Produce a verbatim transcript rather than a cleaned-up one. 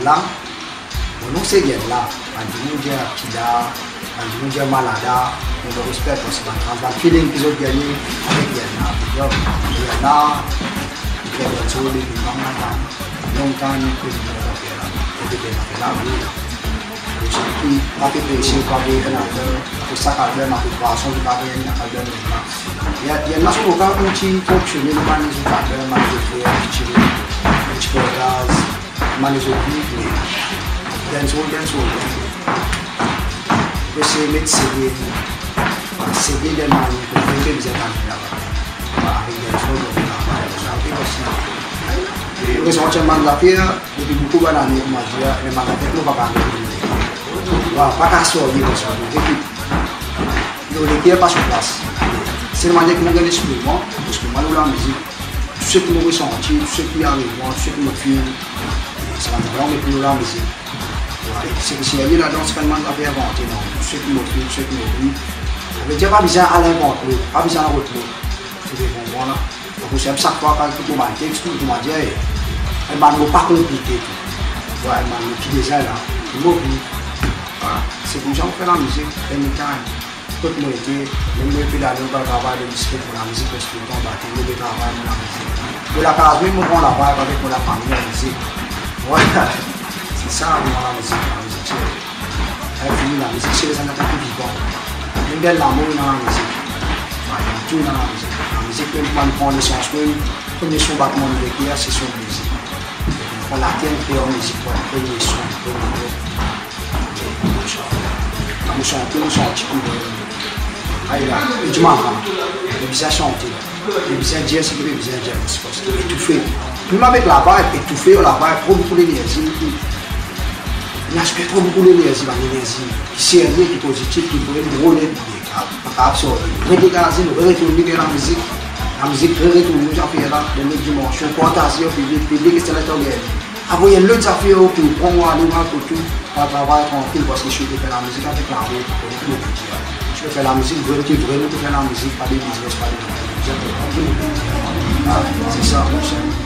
La, mo nom se Gella. Bann dimoun dir Killa, bann dimoun dir Malada, mo respek parski bann, bann feeling ki zot gagne avek Gella. Donk, Gella, li fer dancehall depi long time, long time, li kone zafer la, li kone zafer la, wi. Ki pa pe prese, pa pe enn album, apre sak album, apre trwa san, li pa pe enn album, li la. Li, li ena so lokal, kouma ti fonksionn, li bann lezot album, bann lezot frè, featuring, Rich Brothers, bann lezot beat, me dancehall, dancehall, dancehall. Mo ese met sege, sege dan bann, pou fer bizin tann laba. Avek dancehall, donk, laba, laba, laba, laba. Mo resanti enn bann zafer, depi boukou bann ane, kouma dir, enn bann zafer ki mo pa kapav regle. Wa, pa kapav sorti koumsa, depi mo leker pa sou plas. Sel manier ki mo gagn lespri mwa, lespri mwa lor lamizik. Tou seki mo resanti, tou seki ariv mwa, tou seki mo feel, sa bann zafer la, mo met li lor lamizik. Wa, e seki serye ladan, se pa enn bann zafer invante, non. Tou seki mo feel, tou seki mo viv. Savedir pa bizin al invant lot, pa bizin al rod lot. Ou pe konpran la? Donk, se sak fwa, kan mo ekout bann text, tou, kouma dir, e, enn bann mo pa konplike tou. Wa, enn bann mo ki deza la, ki mo viv. Wa, se koumsa mo fer lamizik, anytime. Kot mo ete, mem mo pe ale, mo pe al travay, mo disket mo lamizik, parski toultan bate, mo pe travay mo lamizik. Mo lakaz mem, mo pran lavibe avek mo lafami lamizik. Wa, se sa, mo lamizik, lamizik, se Infini, lamizik se lezann ki vivan. Mem dan lamour ena lamizik. Partou ena lamizik. Lamizik mem pou bann pran nesans mem, premie son bat mo leker, se son mizik. Kan later pe an mizik, mo premie son, premie mo. Kan mo sante, mo santi ki mo Ayo la, li dimann, mo bizin sante. Mo bizin dir seki mo bizin dir, parski mo etoufe. Mem avek lavibe, etoufe, lavibe, tro boukou lenerzi, li, li aspir tro boukou lenerzi, bann lenerzi ki serye, ki pozitif, ki vremem drol, li pa kapav sorti. Redegaze nou, retourn nou dan lamizik. Lamizik retourn nou, zafer la, dan lot dimansion, partaze ar piblik, piblik ete ladan. Apre, enn lot zafer, oke, pran mwa, ale, mwa, kot ou, pa travay trankil, parski si ou pe fer lamizik avek lamour, ou kone ki mo pe dir. Si ou pe fer lamizik, vremem, vremem, ou pe fer lamizik, pa de biznes, pa de, ou kone ki mo pe dir. Ah, se sa, koumsa.